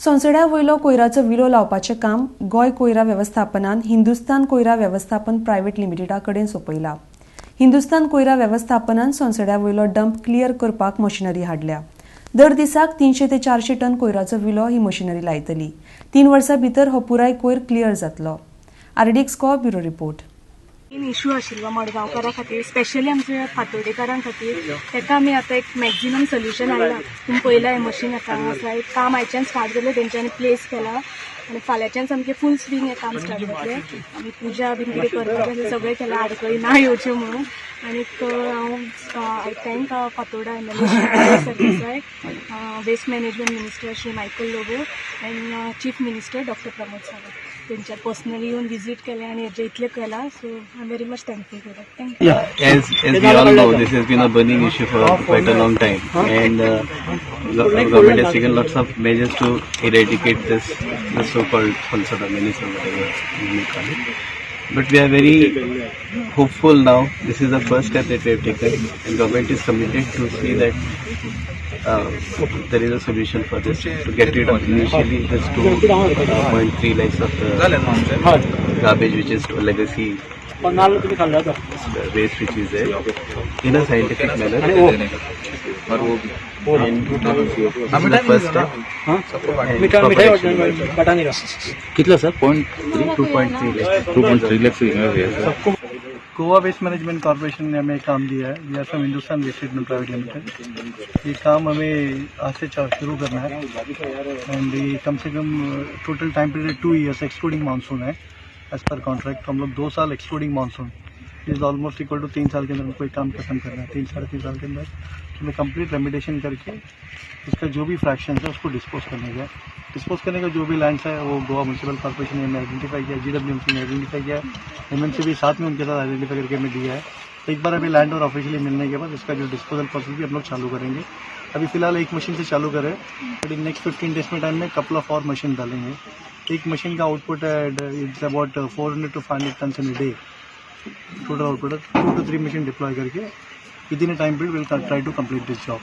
सोनसड्या वयलो कोयराचो विलो लावपाचें काम गोंय कोयरा वेवस्थापनान हिंदुस्तान कोयरा वेवस्थापन प्रायव्हेट लिमिटेडा कडेन सोंपयला. हिंदुस्तान कोयरा वेवस्थापनान सोनसड्या वयलो डंप क्लियर करपाक मशिनरी हाडल्या. दर दिसाक 300 ते 400 टन कोयराचो विलो ही मशिनरी लायतली. 3 वर्सां भितर हो पुराय कोयर क्लियर जातलो. RDX Goa bureau report. Main issue आशिल्लो मडगांवकारां खातीर, स्पेशली आमच्या फातोर्डेकारां खातीर, ताका आमी आतां एक मॅक्झिमम सोल्युशन हाडलां. तुमी पळयलां, हें मशीन आतां हांगा आसा. एक काम आयच्यान स्टार्ट जालें, तेंच्यांनी प्लेस केला आनी फाल्यांच्यान सामकें फूल स्विंग हें काम स्टार्ट जातलें. आमी पुजा बीन कितें करपाचें आसा सगळें केलां, आडखळी ना येवच्यो म्हणून. आनीक हांव I thank Fatorda MLA Sardesai, waste management minister Shri Michael Lobo and chief minister doctor Pramod Sawant. तेंच्या पर्सनली येवन विजीट केलें आनी हेजें इतलें केलां, so I am very much thankful to that. Thank you. As we all know, this has been a burning issue for quite a long time, and government has taken lots of measures to eradicate this, the so-called Phalsada menace or whatever you may call it. But we are very hopeful now. This is the first step that we have taken, and government is committed to see that there is a solution for this, to get rid of initially this 2.3 lakhs of garbage, which is legacy waste which is there, in a scientific manner. And this is the first step. And proper action will be taken. कितलो sir? 0.3? 2.3 lakhs. 2.3 lakhs. Goa waste management corporation ने हमें काम दिया है। We are from Hindustan Waste Treatment Private Limited. ये काम हमें आज से शुरू करना है एंड ये कम से कम total time period 2 years excluding monsoon है एज पर कॉन्ट्रैक्ट। हम लोग 2 साल excluding monsoon is almost equal to 3 साल के अंदर हमको ये काम खत्म करना है। 3, 3.5 साल के अंदर हमें कंप्लीट रेमिडेशन करके इसका जो भी फ्रैक्शन है, उसको डिस्पोज करने का है। डिस्पोज करने का जो भी लैंड्स है, वो गोवा म्यूनसिपल कॉर्पोरेशन ने हमें आइडेंटिफाई किया, जीडब्ल्यूएमसी ने आइडेंटिफाई किया है, एमएमसी भी साथ में उनके साथ आइडेंटिफाई करके हमें दिया है। तो एक बार अभी लैंड और ऑफिशियली मिलने के बाद इसका जो डिस्पोजल प्रोसेस भी हम लोग चालू करेंगे। अभी फिलहाल एक मशीन से चालू करें, बट इन नेक्स्ट 15 डेज में टाइम में कपल ऑफ और मशीन डालेंगे। एक मशीन का output Hai, it's about 400 to 500 tons in a day total output. Two to three machine deploy करके within a time period will try to complete this job.